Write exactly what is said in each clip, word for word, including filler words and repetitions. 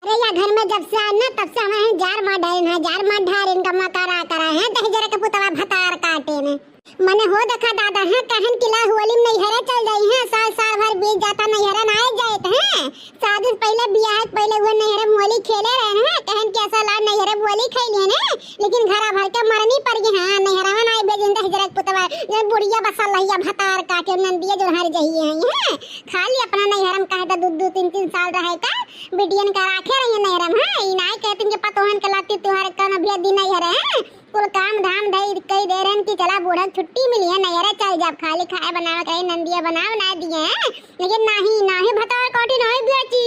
अरे या घर में जब से आए ना तब से हमें जार मार ढारे ना, जार मार ढारे इनका मकारा करा है, दहिजरा के पुतवा भतार काटे ने। मने हो देखा दादा है, कहन कि ला होली में नैहरे चल जाई है, साल साल भर बीत जाता नैहरे ना आए जाए हैं। शादी से पहले, बियाह के पहले वो नैहरे में होली खेले रहे हैं, कहन कि ऐसा ला नैहरे में होली खेली है ना, लेकिन घरा भर के मरनी पड़ गई। हाँ, नैहरा में ना आए भेजन दहिजरा के पुतवा, ये बुढ़िया बसल रहिया भतार काटे नंदिया जो हर जही है, हैं? खाली अपना नैहरा में कहे तो दू दू तीन तीन साल रहे का, बिटियन का राखे रहिए नैहरा में, हाँ? ई नाई कहते कि पतोहन के लाती तुहार कौन अभी दिन नैहरे हैं? कुल काम धाम धई कई दे रहन कि चला बूढ़ा छुट्टी मिली है, नैहरे चल जाब, खाली खाए बनावे के रही, नंदिया बनावे ना दिए हैं, लेकिन नाही, नाही भतार काटी नाही बेची।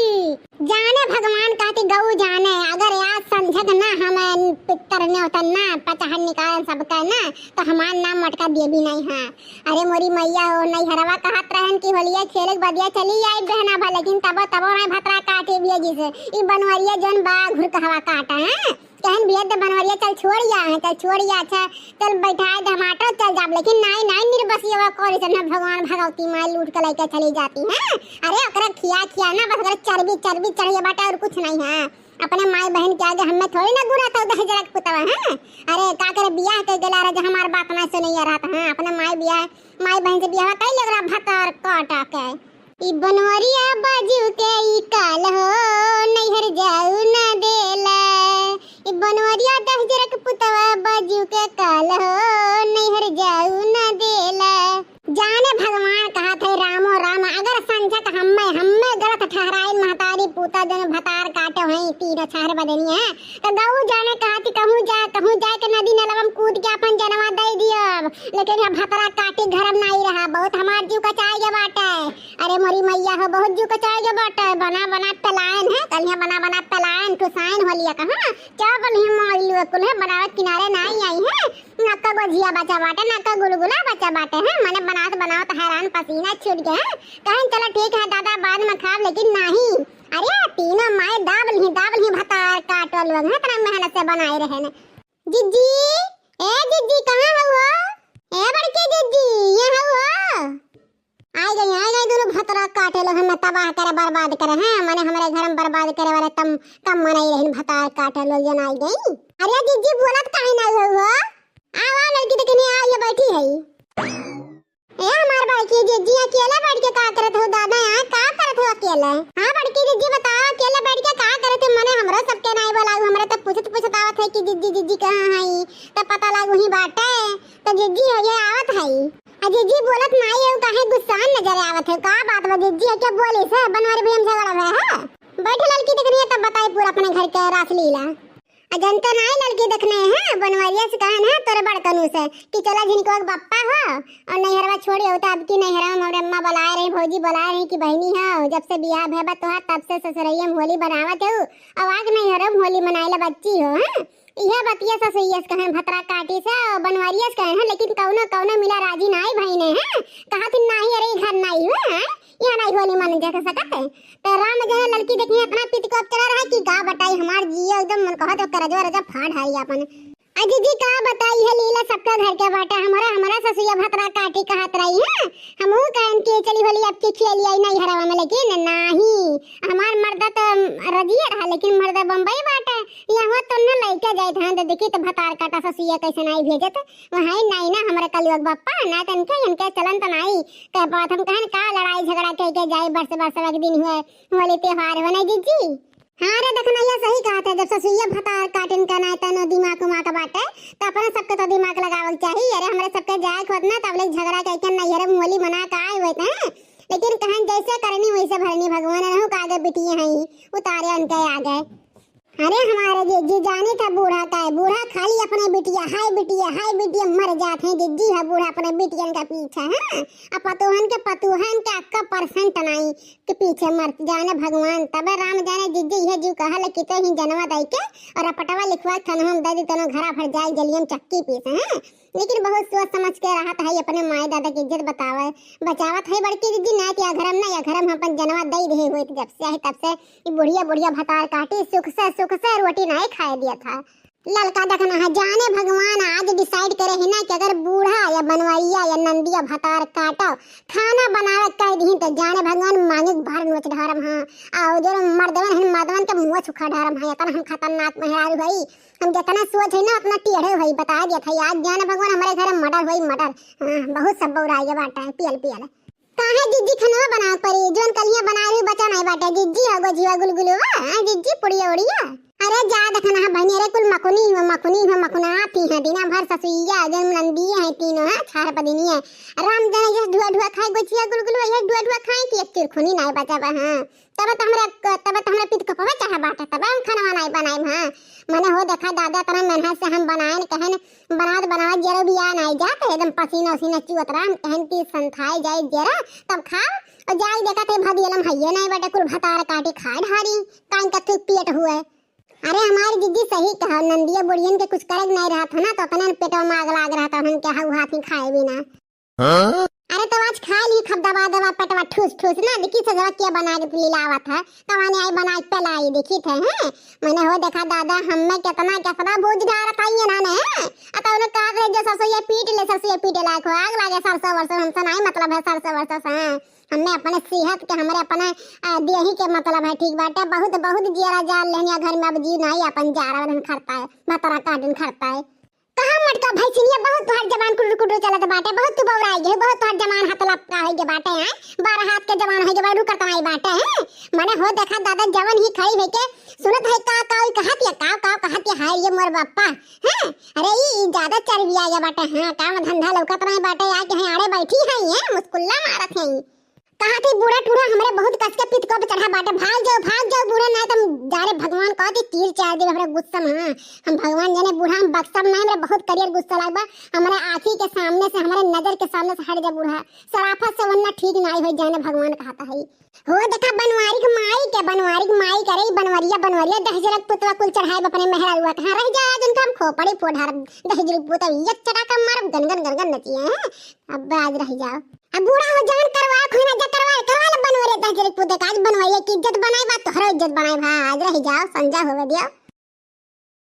जाने भगवान कहती गऊ जाने, अगर आज संझक ना हम पितर न्योतन ना पचहन निकालन सबका ना, तो हमार नाम मटका देवी नहीं है। अरे मोरी मैया हो, नैहरवा कहत रहन कि होलिया खेले के बदिया चली आई बहना भा, लेकिन तबो, तबो नहीं भतरा काटे बिया जिसे। ई बनवरिया जौन बा घुरकहवा काटा है। कहन भेज दे बनवरिया, चल छोड़ या है, चल छोड़ या, अच्छा, चल बैठाए दे, हम ऑटो चल जाब, लेकिन नाई, नाई निर्बसिया कौन से ना भगवान भगवती माई लूट के लेके चली जाती हैं। अरे ओकरा खिया, खिया ना, बस ओकरा चर्बी, चर्बी चढ़िया बाटे और कुछ नहीं है। अपने माई बहन के आगे हमें थोड़ी ना गुना था दहिजरा के पुतवा है। अरे का करे बियाह के गेला रहे जो हमार बात ना सुनैया रहत है। अपने माई बियाह, माई बहन से बियाह कैले ओकरा भतार काटा के। ई बनवरिया बाजू के ई काल हो, नैहर जाऊ ना देला। ई बनवरिया दहिजरा के पुतवा बाजू के काल हो, नैहर जाऊ ना देला। जाने भगवान कहत है रामो राम, अगर संझक हम्मे, हम्मे गलत ठहराइन महतारी पूता जन भतार काटे हैं तीनों छहर बदनिया, तो गऊ जाने कहती कहूँ जा, कहूँ जाए के नदी नलवा में कूद के अपन जनवा दे दियब, लेकिन यह भतरा काटी घर में नहीं रहा, बहुत हमार जीव कचाए के बाटे। अरे मोरी मैया हो, बहुत जीव कचाए के बाटे, बना बना पलायन है, कल यहाँ बना बना पलायन ठुसाइन हो लिया कहाँ, क्या बोली हम मारी लोग कुल है, बनावत किनारे नहीं आई है, ना का गोझिया बचा बाटे, ना का गुलगुला बचा बाटे, हैं? मने बनावत बनावत हैरान पसीना छूट गए, हैं? कहन चला ठीक है दादा, बाद में खाब, लेकिन नाही। अरे तीनों माए दाब लिही, दाब लिही भतार काटो लोग, हैं? इतना मेहनत से बनाए रहे ने। जिज्जी, ए जिज्जी, कहाँ हऊ हो? ए बड़की जिज्जी, ये हऊ हो? आइ गई, आइ गई, दोनों भतरा काटे लोग हमें तबाह करे, बर्बाद करे, हैं? मने हमरे घर में बर्बाद करे वाले तम, तम मनई रहिन, भतार काटे लोग जन आइ गई। अरे जिज्जी बोलत काहे ना हो, हो? आवा लड़की देखने आ, ये बैठी है। ए हमार बड़की जिज्जी अकेले बैठ के का करत हो दादा, यहाँ का करत हो अकेले? हाँ बड़की जिज्जी बताओ, अकेले बैठ के का करत हो? मने हमरो सबके नाई बोलाऊ, हमरे तो पूछत पूछत आवत है कि जिज्जी, जिज्जी कहाँ है, तब पता लागू ही बाटे। तो जिज्जी हो ये आवत है। आ जिज्जी बोलत नाई है, काहे गुस्सान नजर आवत है? का बात बा जिज्जी, है क्या बोली से बनवारी भैया में झगड़ा भय है? बैठ लड़की देखनी तब बताई पूरा अपने घर के रासलीला। आ जनता नाई लड़की देखने हैं, बनवरिया से कहन है तोरे बड़कनू से कि चला झिनको के बप्पा हो और नैहरवा छोड़ी हो, तो अब की नैहरवा में हमरे अम्मा बुलाए रही, भौजी बुलाए रही कि बहिनी हो, जब से बियाह भय बा तोहार तब से ससुरैया में होली बनावत हो, अब आज नैहरवा में होली मनाए ला बच्ची हो, हैं? इहे बतिया ससुइया से कहन भतरा काटी से और बनवरिया से कहन है, लेकिन कौनो, कौनो मिला राजी नाई भइने हैं, कहा थी नाही, अरे ई घर नाई हुए हैं, यहाँ नाई होली मन जा सकत है। तो राम जने लड़की देखी इतना पित को चला रहा है कि का बताई, हमार जिया एकदम मन कहत हो करजवा रजा फाड़ हाई अपन। अजी जी का बताई है लीला, सबका घर के बाटे, हमारा, हमारा ससुइया भतरा काटी कहत रही है, हमहू कहन के चली होली अब की खेली आई नहीं हरावा में, लेकिन नाही, हमार मर्दा तो रजिया रहा, लेकिन मर्दा बम्बई बाटे, यहाँ तो न लइके जाइत हैं, तो देखी तो भतार काटा ससुइया कैसे नाई भेजत, वहाँ नाई ना हमारे कलयुग बप्पा, ना तनके इनके चलन तो नाई, कह बात हम कहन का लड़ाई झगड़ा कह के जाए, बरस बरस एक दिन हुए, होली त्योहार हो नहीं जिज्जी। हाँ रे, देखना, यह सही कहत है, जब ससुइया भतार काटिन का ना तनो दिमाग उमाग बाटे, तो अपने सबके तो दिमाग लगावल चाहिए। अरे, हमरे सबके जाए के होत ना, तब ले झगड़ा कह के नैहरे में होली मना के आए हुए थे, लेकिन कहन जैसे करनी वैसे भरनी, भगवान रहू का आगे बिटिए हैं, उतारे उनके आगे। अरे, हमारे जी, जी जानी था बूढ़ा का है, बूढ़ा खाली अपने बिटिया, हाय बिटिया, हाय बिटिया, मर जात हैं, जिज्जी है बूढ़ा अपने बिटियन का पीछे, हाँ? अब पतोहन के, पतोहन के अक्का परसेंट नाई। के पीछे मरत जाने भगवान, तबे राम जाने जिज्जी यह जीव कहल कि तो ही जनवा दई के और रपटवा लिखवा थनहम दे दी, तनो घरा भर जाए जलियम चक्की पीस, हैं? लेकिन बहुत सोच समझ के रहत है, अपने माए दादा की इज्जत बतावे, बचावत है बड़की जिज्जी, ना कि अघरम ना, अघरम हम अपन जनवा दई रहे हुए जब से है तब से ये बुढ़िया, बुढ़िया भतार काटी, सुख से, सुख से रोटी नहीं खाए दिया था। ललका देखना है, जाने भगवान आज decide करे है ना कि अगर बूढ़ा या बनवरिया या नंदिया भतार काटो, खाना बनावे कह दीन तो जाने भगवान मांगे भर नोच ढारम हाँ। और जो मर्दवन है, मर्दवन के मुंह सुखा ढारम है, इतना हम खतरनाक मेहरारू हई। हम जितना सोच है ना उतना टेढ़े हई, बता दिया था आज जाने भगवान हमारे घर murder होई murder। हाँ, बहुत सब बौराई बाटे, पियल पियल। काहे जिज्जी, खनवा बनावे परी, जोन कलिया बनाए हुई बचा नहीं बाटे। जिज्जी हो गो जीवा गुलगुलवा, हाँ जिज्जी, पुड़िया उड़िया। अरे जा देखना है बहनी, अरे कुल मकुनी हो, मकुनी हो, मकुनाती है दिना भर ससुइया, जोन नंदिया है तीनों, हाँ, छार पदिनिया। राम जाने जस ढुआ ढुआ खाए गोचिया गुलगुलवा, ये ढुआ ढुआ खाए कि एक चिरखुनी नहीं बचा बा, हाँ। तब तो हमरा, तब तो हमरा पित कपवा चढ़ा बाटे, तब हम खनवा नहीं बनाए, हाँ। मने हो देखा दादा, तना मेहनत से हम बनाए न कहे न, बनावत बनावत जरो भी आ नाई जात, एकदम पसीना उसीना चुअत रहा। हम कहन कि संथाए जाए जरा, तब खाओ। और जाए देखा थे भदियलम हइये नाई बाटे, कुल भतार काटी खाए ढारी, कान का थूक पियत हुए। अरे हमारी जिज्जी सही कहा, नंदिया बुढ़ियन के कुछ करक नाई रहत हो ना, तो अपने पेटवा में आग लाग रहत हो, हम क्या हऊ हाथी खाए भी ना। हाँ? अरे तो आज खा ली खूब दबा दबा पेटवा ठूस ठूस ना, देखी सजवा क्या बना के लीलावत है, कमाने आई बना के पेलाई देखी थे, हैं? मने हो देखा दादा, हमें कितना कितना बोझ ढारत आई इन्होंने, हैं? आ तो उन्हें कहा रहे जो सरसों ये पीट ले, सरसों ये पीट ले, लायक हो आग लागे सरसों वरसों, हमसे नहीं मतलब है सरसों वरसों से, हैं? हमें अपने सेहत के, हमारे अपने, आ, देही के मतलब है, ठीक बाटे, बहुत बहुत जियरा जाल लेनिया घर में, अब जी नहीं अपन जा रहा है, खरता है, मतरा काटन खरता है। कहाँ मटका भैंसिनिया, बहुत तोहार जबान कुटुर कुटुर चलत बाटे, बहुत तू बौराई गई, बहुत तोहार जबान हाथ लपका होई के बाटे, हैं? बारह हाथ के जबान होई के बाटे, रुकत नाई बाटे, हैं? मने हो देखा दादा जवन ही खड़ी होई के सुनत है का का ई कहत या का का कहत या, हाय ये मोर बप्पा, हैं? अरे ई, ई ज्यादा चर्बी आ गया बाटे, हाँ, काम धंधा लौकत नाई बाटे, आके हैं आड़े बैठी हैं, ये मुस्कुल्ला मारत हैं। कहा थी बूढ़ा टूढ़ा हमरे बहुत कस के पित कब चढ़ा बाटे, भाग जाओ, भाग जाओ बूढ़ा, ना तुम जा रे भगवान कह दी तीर चार दिन हमरे गुस्सा में, हाँ, हम भगवान जाने बूढ़ा हम बक्सब नहीं, हमरे बहुत करियर गुस्सा लाग बा, हमारे आँखी के सामने से, हमारे नजर के सामने से हट जा बूढ़ा, सराफत से वरना ठीक नहीं हो जाने भगवान कहता है। हो देखा बनवारी के माई के, बनवारी के माई करे, बनवरिया, बनवरिया, दहजरक पुतवा कुल चढ़ाए अपने मेहरा हुआ, कहाँ रह जा आज उनका हम खोपड़ी फोड़ हर दहजरक पुतवा, ये चटाका मारब गनगन गनगन नचिए हैं, अब आज रह जाओ। अब बूढ़ा हो जान करवा, खोना जा करवा, करवा ले बनवरे दहजरक पुतवा, आज बनवाइए की इज्जत बनाए बा, तोहरा इज्जत बनाए बा, आज रह जाओ, संजा होवे दियो।